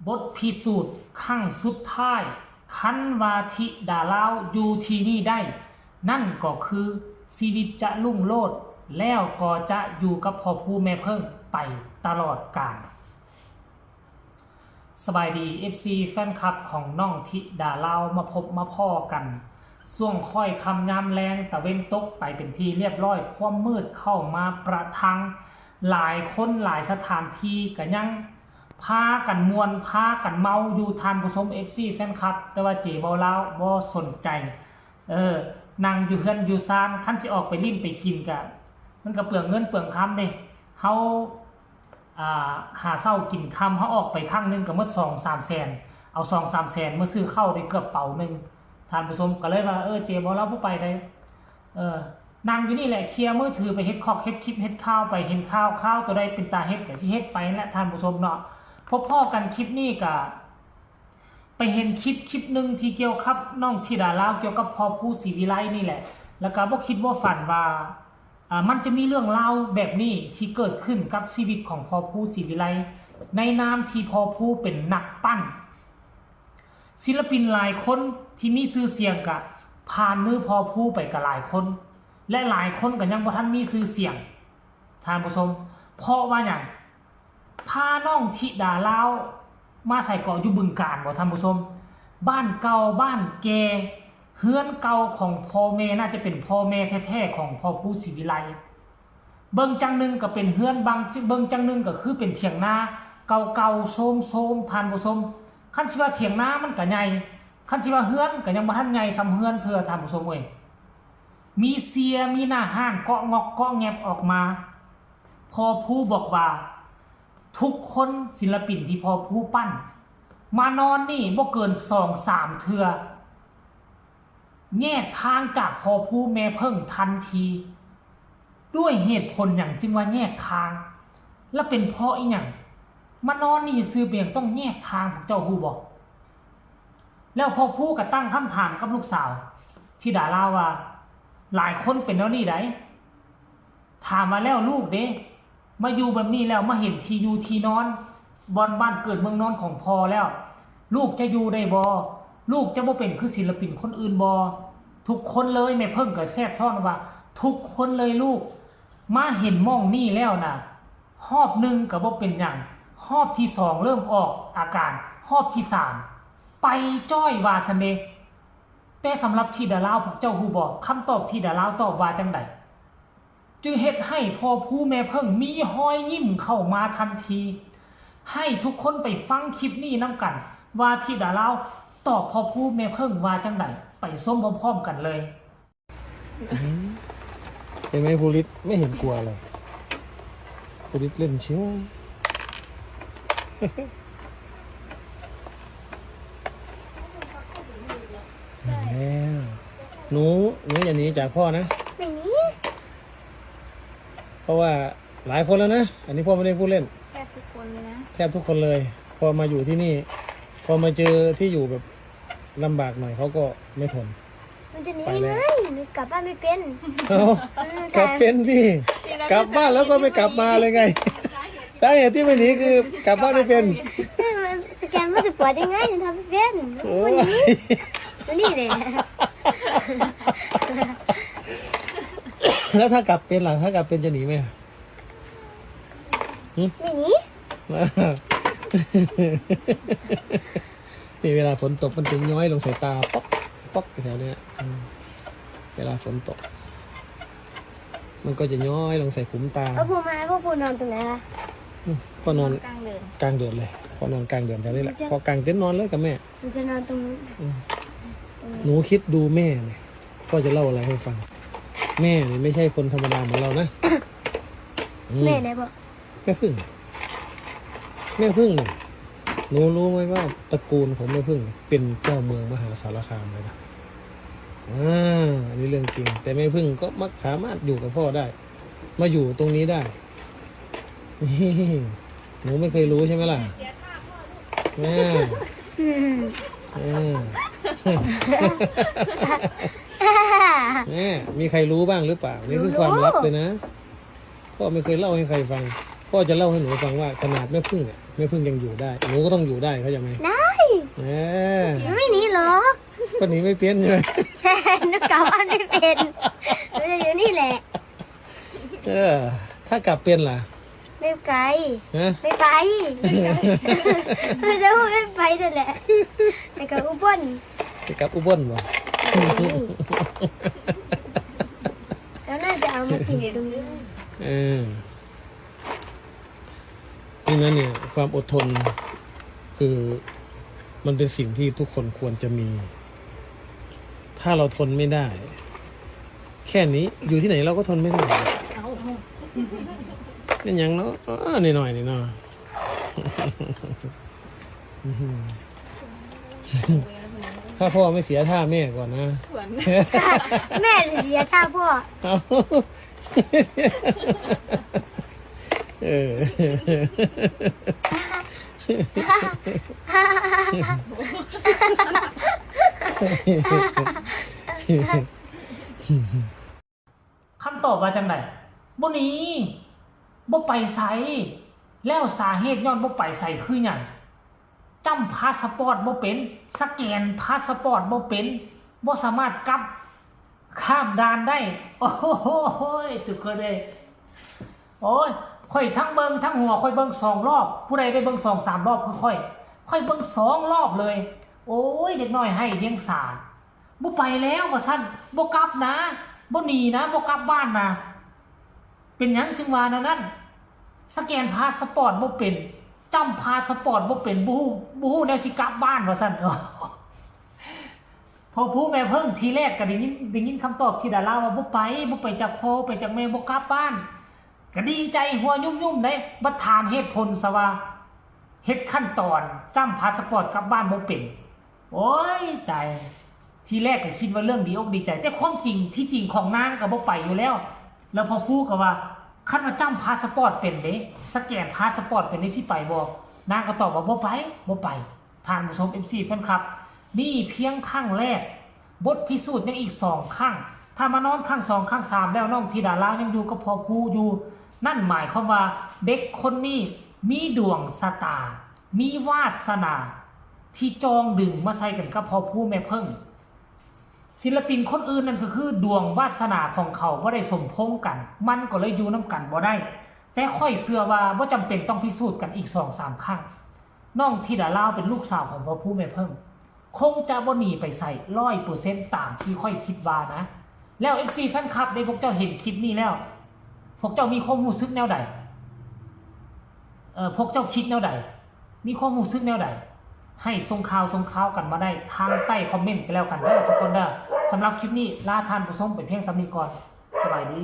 ບົດພິສູດຄັ້ງສຸດທ້າຍ, ຄັນວ່າທິດາລາວຢູ່ທີ່ນີ້ໄດ້, ນັ້ນກໍຄືຊີວິດຈະລຸ້ງໂລດ, ແລ້ວກໍຈະຢູ່ກັບພໍ່ພູແມ່ເພິ່ງໄປຕະຫຼອດການ. ສະບາຍດີ ເອັຟຊີ ແຟນຄລັບຂອງນ້ອງທິດາລາວ, ມາພົບມາພໍ້ກັນຊ່ວງຄ້ອຍຄ່ຳຍາມແລງ, ຕາເວັນຕົກໄປເປັນທີ່ລຽບລ້ອຍ, ຄວາມມືດເຂົ້າມາປະທັງ, ຫຼາຍຄົນຫຼາຍສະຖານທີ່ກໍຍັງ ພາກັນມ່ວນ ພາກັນເມົາຢູ່ ທ່ານຜູ້ຊົມ ເອັຟຊີ ແຟນຄລັບ, ແຕ່ວ່າເຈເບົາລາວບໍ່ສົນໃຈ. ເອີ ນັ່ງຢູ່ເຮືອນຢູ່ຊານ, ຄັນຊິອອກໄປຫຼິ້ນໄປກິນກະ ມັນກະເປືອງເງິນເປືອງຄຳເດ້. ເຮົາ ອ່າ ຫາເຊົ້າກິນຄ່ຳ, ເຮົາອອກໄປຄັ້ງໜຶ່ງກະໝົດສອງສາມແສນ, ເອົາສອງສາມແສນມາຊື້ເຂົ້າໄດ້ເກືອບເປົາໜຶ່ງ, ທ່ານຜູ້ຊົມ. ກະເລີຍວ່າ ເອີ ເຈເບົາລາວບໍ່ໄປໃດ. ເອີ ນັ່ງຢູ່ນີ້ແຫຼະ, ເຄຍມືຖືໄປເຮັດຄອກເຮັດຄລິບເຮັດຂ່າວໄປ, ເຫັນຂ່າວ ຂ່າວຕົວໃດເປັນຕາເຮັດກະຊິເຮັດໄປແຫຼະ ທ່ານຜູ້ຊົມເນາະ. ພົບພໍ້ກັນຄລິບນີ້ກະໄປເຫັນຄລິບ ຄລິບໜຶ່ງທີ່ກ່ຽວກັບນ້ອງທິດາລາວ, ກ່ຽວກັບພໍ່ພູສີວິໄລນີ້ແຫຼະ, ແລ້ວກະບໍ່ຄິດບໍ່ຝັນວ່າ ອ່າ ມັນຈະມີເລື່ອງລາວແບບນີ້ທີ່ເກີດຂຶ້ນກັບຊີວິດຂອງພໍ່ພູສີວິໄລ ໃນນາມທີ່ພໍ່ພູເປັນນັກປັ້ນ. ສິລະປິນຫຼາຍຄົນທີ່ມີຊື່ສຽງກະຜ່ານມືພໍ່ພູໄປກະຫຼາຍຄົນ ແລະ ຫຼາຍຄົນກະຍັງບໍ່ທັນມີຊື່ສຽງ ທ່ານຜູ້ຊົມ. ເພາະວ່າຫຍັງ? ພານ້ອງທິດາລາວມາໃສເກາະ? ຢູ່ບຶງການບໍ ທ່ານຜູ້ຊົມ? ບ້ານເກົ່າ ບ້ານແກ່ ເຮືອນເກົ່າຂອງພໍ່ແມ່, ໜ້າຈະເປັນພໍ່ແມ່ແທ້ໆຂອງພໍ່ພູສີວິໄລ. ເບິ່ງຈັ່ງໜຶ່ງກໍເປັນເຮືອນ, ບາງ ເບິ່ງຈັ່ງໜຶ່ງກໍຄືເປັນຖຽງນາເກົ່າໆໂຊມໆ ທ່ານຜູ້ຊົມ. ຄັນຊິວ່າຖຽງນາມັນກໍໃຫຍ່, ຄັນຊິວ່າເຮືອນກໍຍັງບໍ່ທັນໃຫຍ່ສ່ຳເຮືອນເທື່ອ ທ່ານຜູ້ຊົມເອີຍ. ມີເຊຍ ມີໜ້າຮ້ານເກາະງອກເກາະແງບອອກມາ. ພໍ່ພູບອກວ່າ ທຸກຄົນ ສິລະປິນທີ່ພໍ່ພູປັ້ນ ມານອນນີ້ບໍ່ເກີນສອງສາມເທື່ອ ແຍກທາງຈາກພໍ່ພູແມ່ເພິ່ງທັນທີ. ດ້ວຍເຫດຜົນຫຍັງຈຶ່ງວ່າແຍກທາງ? ແລະເປັນເພາະອີ່ຫຍັງ? ມານອນນີ້ຊື່ໆ ເປັນຫຍັງຕ້ອງແຍກທາງ, ພວກເຈົ້າຮູ້ບໍ່? ແລ້ວພໍ່ພູກໍຕັ້ງຄຳຖາມກັບລູກສາວທິດາລາວວ່າ ຫຼາຍຄົນເປັນແນວນີ້ໃດ. ຖາມວ່າແລ້ວລູກເດ ມາຢູ່ແບບນີ້ແລ້ວ ມາເຫັນທີ່ຢູ່ທີ່ນອນ ບ່ອນບ້ານເກີດເມືອງນອນຂອງພໍ່ແລ້ວ ລູກຈະຢູ່ໄດ້ບໍ່? ລູກຈະບໍ່ເປັນຄືສິລະປິນຄົນອື່ນບໍ່? ທຸກຄົນເລີຍ, ແມ່ເພິ່ງກໍແຊດຊ້ອນວ່າ ທຸກຄົນເລີຍລູກ, ມາເຫັນໝ່ອງນີ້ແລ້ວນະ ຮອບໜຶ່ງກໍບໍ່ເປັນຫຍັງ, ຮອບທີສອງເລີ່ມອອກອາການ, ຮອບທີສາມໄປຈ້ອຍວ່າຊັ້ນເດ. ແຕ່ສຳລັບທິດາລາວ ພວກເຈົ້າຮູ້ບໍ່ ຄຳຕອບທິດາລາວຕອບວ່າຈັ່ງໃດ? ຈຶ່ງເຮັດໃຫ້ພໍ່ພູແມ່ເພິ່ງມີຮອຍຍິ້ມເຂົ້າມາທັນທີ. ໃຫ້ທຸກຄົນໄປຟັງຄລິບນີ້ນຳກັນ ວ່າທິດາລາວຕອບພໍ່ພູແມ່ເພິ່ງວ່າຈັ່ງໃດ. ໄປຊົມພ້ອມໆກັນເລີຍ. อืม เห็นไหม ภูริศไม่เห็นกลัวเลย ภูริศเล่นเชียว มาแล้ว หนู หนูอย่าหนีจากพ่อนะ ไม่หนี เพราะว่าหลายคนแล้วนะ อันนี้พ่อไม่ได้พูดเล่น แทบทุกคนเลยนะ แทบทุกคนเลย พอมาอยู่ที่นี่ พอมาเจอที่อยู่แบบลำบากหน่อย เขาก็ไม่ทน มันจะหนี ไปแล้ว ไง หนูกลับบ้านไม่เป็น เอ้า เออ กลับเป็นสิ ใช่ กลับบ้านแล้วก็ไม่กลับมาเลยไง สาเหตุที่ไม่หนีคือกลับบ้านไม่เป็น เออ มันสแกนพาสปอร์ตยังไง หนูทำไม่เป็น โอ้ย มันหนี มันนี่แหละ แล้วถ้ากลับเป็นล่ะ ถ้ากลับเป็นจะหนีไหม หึ ไม่หนี นี่เวลาฝนตกมันจะย้อยลงใส่ตา ป๊อก ป๊อก แถวเนี้ย อืม เวลาฝนตก มันก็จะย้อยลงใส่ขุมตา แล้วพ่อมา พ่อ พ่อนอนตรงไหนล่ะ อืม พ่อนอน นอนกลางเดิน กลางเดินเลย พ่อนอนกลางเดินแถวนี้แหละ มันจะ พ่อกางเต็นท์นอนเลยกับแม่ มันจะนอนตรงนี้ อืม ตรงนี้ หนูคิดดูแม่เนี่ย พ่อจะเล่าอะไรให้ฟัง แม่เนี่ยไม่ใช่คนธรรมดาเหมือนเรานะ อืม แม่ไหนพ่อ แม่ผึ้ง แม่ผึ้งน่ะ หนูรู้ไหมว่าตระกูลของแม่ผึ้งเป็นเจ้าเมืองมหาสารคามเลยนะ อ่า อันนี้เรื่องจริง แต่แม่ผึ้งก็มักสามารถอยู่กับพ่อได้ มาอยู่ตรงนี้ได้ นี่ หนูไม่เคยรู้ใช่ไหมล่ะ แม่ อืม แม่ แม่ มีใครรู้บ้างหรือเปล่า นี่คือความลับเลยนะ พ่อไม่เคยเล่าให้ใครฟัง พ่อจะเล่าให้หนูฟังว่าขนาดแม่ผึ้งเนี่ย แม่ผึ้งยังอยู่ได้ หนูก็ต้องอยู่ได้ เข้าใจไหม? ได้ เออ ไม่หนีหรอก ก็หนีไม่เป็นใช่ไหม? หนูกลับบ้านไม่เป็น หนูจะอยู่นี่แหละ เออ ถ้ากลับเป็นล่ะ? ไม่ไกล ฮะ? ไม่ไป ไม่จะพูดไม่ไปนั่นแหละ ไปกับอุบล ไปกับอุบลบ่? แล้วน่าจะเอามาติดตรงนี้ เออ นี่นะเนี่ย ความอดทน คือมันเป็นสิ่งที่ทุกคนควรจะมี ถ้าเราทนไม่ได้ แค่นี้ อยู่ที่ไหนเราก็ทนไม่ได้ เป็นหยังเนาะ อ้อ น้อยๆ นี่เนาะ ถ้าพ่อไม่เสียท่าแม่ก่อนนะ แม่เสียท่าพ่อ เอา เออ ຄຳຕອບວ່າຈັ່ງໃດ? ບໍ່ໜີ ບໍ່ໄປໃສ. ແລ້ວສາເຫດຍ້ອນບໍ່ໄປໃສຄືຫຍັງ? ຈ້ຳພາສະປອດບໍ່ເປັນ, ສະແກນພາສະປອດບໍ່ເປັນ, ບໍ່ສາມາດກັບຂ້າມດ່ານໄດ້. ໂອ້ຍ ທຸກຄົນເອີຍ ໂອ້ຍ ຂ້ອຍທັງເບິ່ງທັງຫົວ, ຂ້ອຍເບິ່ງສອງລອບ. ຜູ້ໃດໄດ້ເບິ່ງສອງສາມລອບຄືຂ້ອຍ? ຂ້ອຍເບິ່ງສອງລອບເລີຍ. ໂອ້ຍ ເດັກນ້ອຍໄຫ້ວຽງສາ. ບໍ່ໄປແລ້ວວ່າຊັ້ນ, ບໍ່ກັບນະ, ບໍ່ໜີນະ, ບໍ່ກັບບ້ານນະ. ເປັນຫຍັງຈຶ່ງວ່າແນວນັ້ນ? ສະແກນພາສະປອດບໍ່ເປັນ, ຈ້ຳພາສະປອດບໍ່ເປັນ, ບໍ່ຮູ້, ບໍ່ຮູ້ແນວຊິກັບບ້ານວ່າຊັ້ນ. ພໍ່ພູແມ່ເພິ່ງ ທີແລກກໍໄດ້ຍິນ, ໄດ້ຍິນຄຳຕອບທິດາລາວວ່າບໍ່ໄປ, ບໍ່ໄປຈັກພໍ່, ໄປຈັກແມ່, ບໍ່ກັບບ້ານ. ກໍດີໃຈຫົວຫຍຸ້ມໆເດ້. ບັດຖາມເຫດຜົນຊະວ່າ ເຮັດຂັ້ນຕອນຈ້ຳພາສະປອດກັບບ້ານບໍ່ເປັນ. ໂອ້ຍ ຕາຍ. ທີແລກກໍຄິດວ່າເລື່ອງດີອົກດີໃຈ, ແຕ່ຄວາມຈິງ, ທີ່ຈິງຂອງນາງກໍບໍ່ໄປຢູ່ແລ້ວ. ແລ້ວພໍ່ພູກໍວ່າ ຄັນວ່າຈ້ຳພາສະປອດເປັນເດ້, ສະແກນພາສະປອດເປັນເດ້, ຊິໄປບໍ່? ນາງກໍຕອບວ່າ ບໍ່ໄປ, ບໍ່ໄປ. ທ່ານຜູ້ຊົມ ເອັຟຊີ ແຟນຄລັບ, ນີ້ພຽງຄັ້ງແລກ, ບົດພິສູດຍັງອີກສອງຄັ້ງ. ຖ້າມານອນຄັ້ງສອງ, ຄັ້ງສາມແລ້ວ ນ້ອງທິດາລາວຍັງຢູ່ກັບພໍ່ພູຢູ່, ນັ້ນໝາຍຄວາມວ່າເດັກຄົນນີ້ມີດວງຊະຕາ, ມີວາດສະໜາທີ່ຈອງດຶງມາໃສ່ກັນກັບພໍ່ພູແມ່ເພິ່ງ. ສິລະປິນຄົນອື່ນນັ້ນກໍຄືດວງວາດສະໜາຂອງເຂົາບໍ່ໄດ້ສົມພົງກັນ, ມັນກໍເລີຍຢູ່ນຳກັນບໍ່ໄດ້. ແຕ່ຂ້ອຍເຊື່ອວ່າບໍ່ຈຳເປັນຕ້ອງພິສູດກັນອີກສອງສາມຄັ້ງ. ນ້ອງທິດາລາວເປັນລູກສາວຂອງພໍ່ພູແມ່ເພິ່ງ, ຄົງຈະບໍ່ໜີໄປໃສຮ້ອຍເປີເຊັນຕາມທີ່ຂ້ອຍຄິດວ່ານະ. ແລ້ວ ເອັຟຊີ ແຟນຄລັບເດ້, ພວກເຈົ້າເຫັນຄລິບນີ້ແລ້ວ ພວກເຈົ້າມີຄວາມຮູ້ສຶກແນວໃດ? ເອີ ພວກເຈົ້າຄິດແນວໃດ? ມີຄວາມຮູ້ສຶກແນວໃດ? ໃຫ້ສົ່ງຂ່າວສົ່ງຄາວກັນມາໄດ້ທາງໃຕ້ຄອມເມັນກໍແລ້ວກັນເດີທຸກຄົນເດີ. ສຳລັບຄລິບນີ້ ລາທ່ານຜູ້ຊົມໄປພຽງສ່ຳນີ້ກ່ອນ. ສະບາຍດີ.